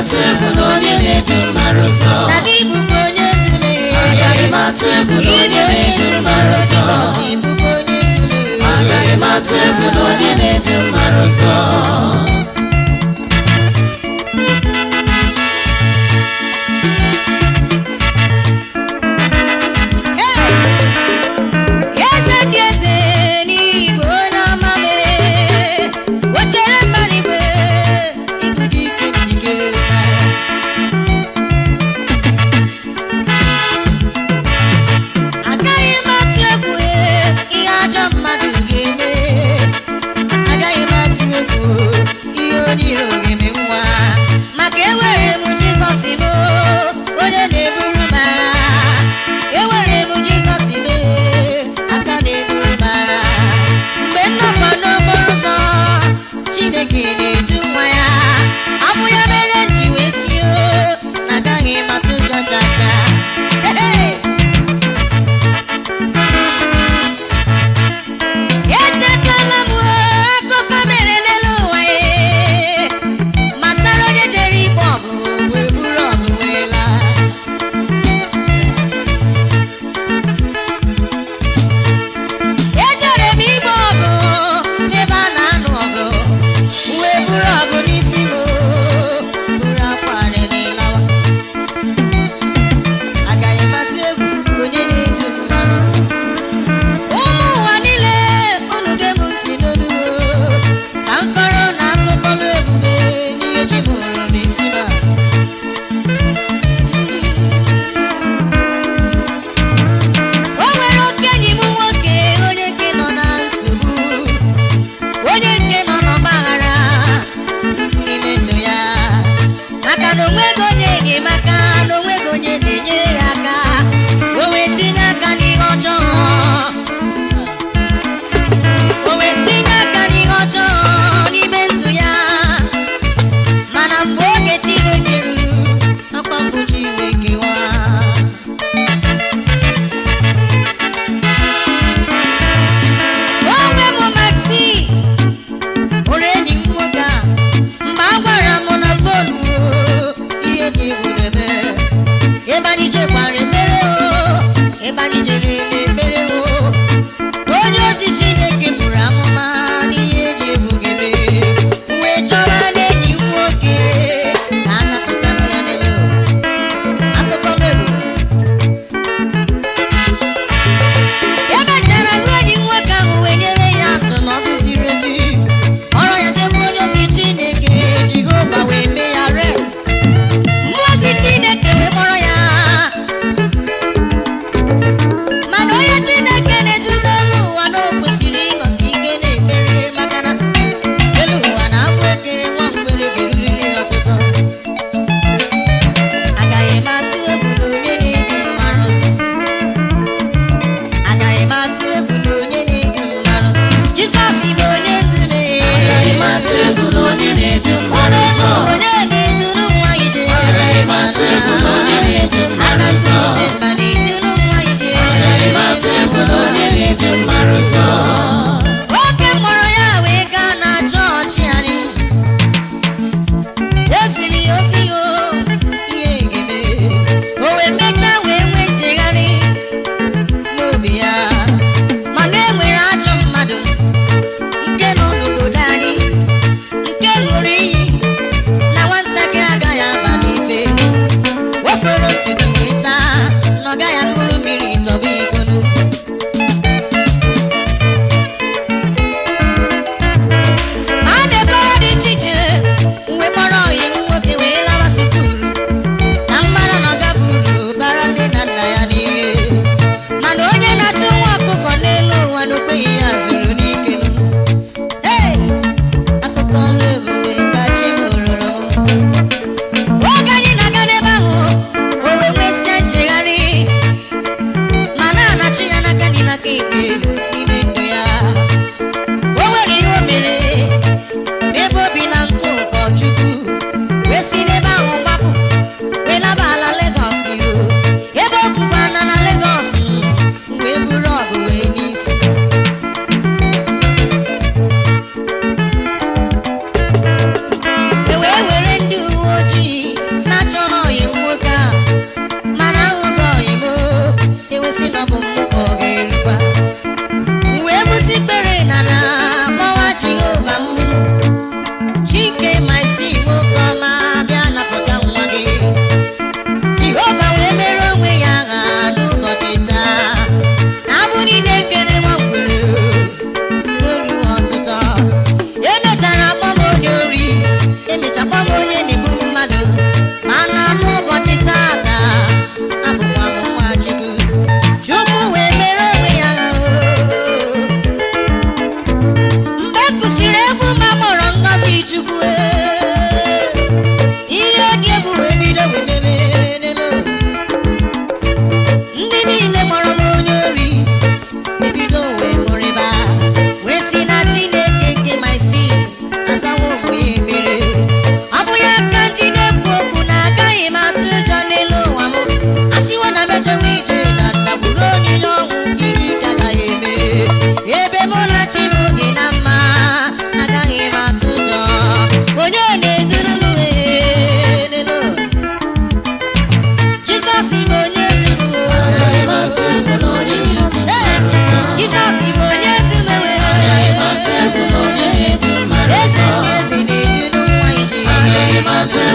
atụ egwu na onye na-edu m mara ụzọ. Agaghị m atụ egwu na onye na-edu m mara ụzọ. Agaghị m atụ egwu na onye na-edu m mara ụzọ. Eze dị eze n'igwe onye ọma mee, o chere mmadụ igwe ibu dị ike njikere. Agaghị m atụ egwu ihe ajọ mmadụ ga-eme. Agaghị m atụ egwu ihe onye iro ga-eme nwa. Maka ewere m Jizọs m, onye na-eburu m agha. Ewere m Jizọs m, aka na-eburu m agha. Mgbe m nọkwa n'okporo ụzọ, Chineke na-edu nwa ya. Ọ bụ ya mere m ji wee si o, na agaghị m atụ ụjọ cha cha. Hey, hey! Echetala m akụkọ mere n'elu ụwa e, gbasara onye jere igbe ọgụ wee buru ọgụ wee laa. Ejere m igbe ọgụ n'ebe a na-anụ ọgụ wee buru ọgụ n'isi m, buru akwa rere lawa. Agaghị m atụ egwu onye na-edu m mara ụzọ. Ụmụ ụwa niile unu gee m ntị n'olu, ka m kọrọ na akụkọ ọlụ ebube n'ihe chi m hụrụ n'isi m a. O nwere oke enyi m nwoke, onye nke nọ na nsogbu, onye nke nọ n'ọgbaghara n'ime ndụ ya, maka na onweghị onye enyemaka, na onweghị onye na-enyere ya aka. O wee tinye aka n'ihe ọjọọ, o wee tinye aka n'ihe ọjọọ n'ime ndụ ya. Mana mgbe oge Chineke ruru, akwa mgbochi wee kewaa. Onwe m Maxi hụrụ enyi m nwoke a mgbe a gwara m na fonu ihe dị egwu na-eme.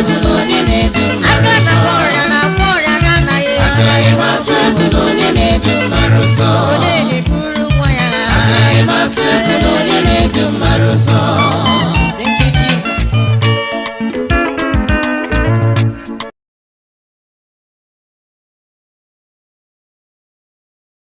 egwu na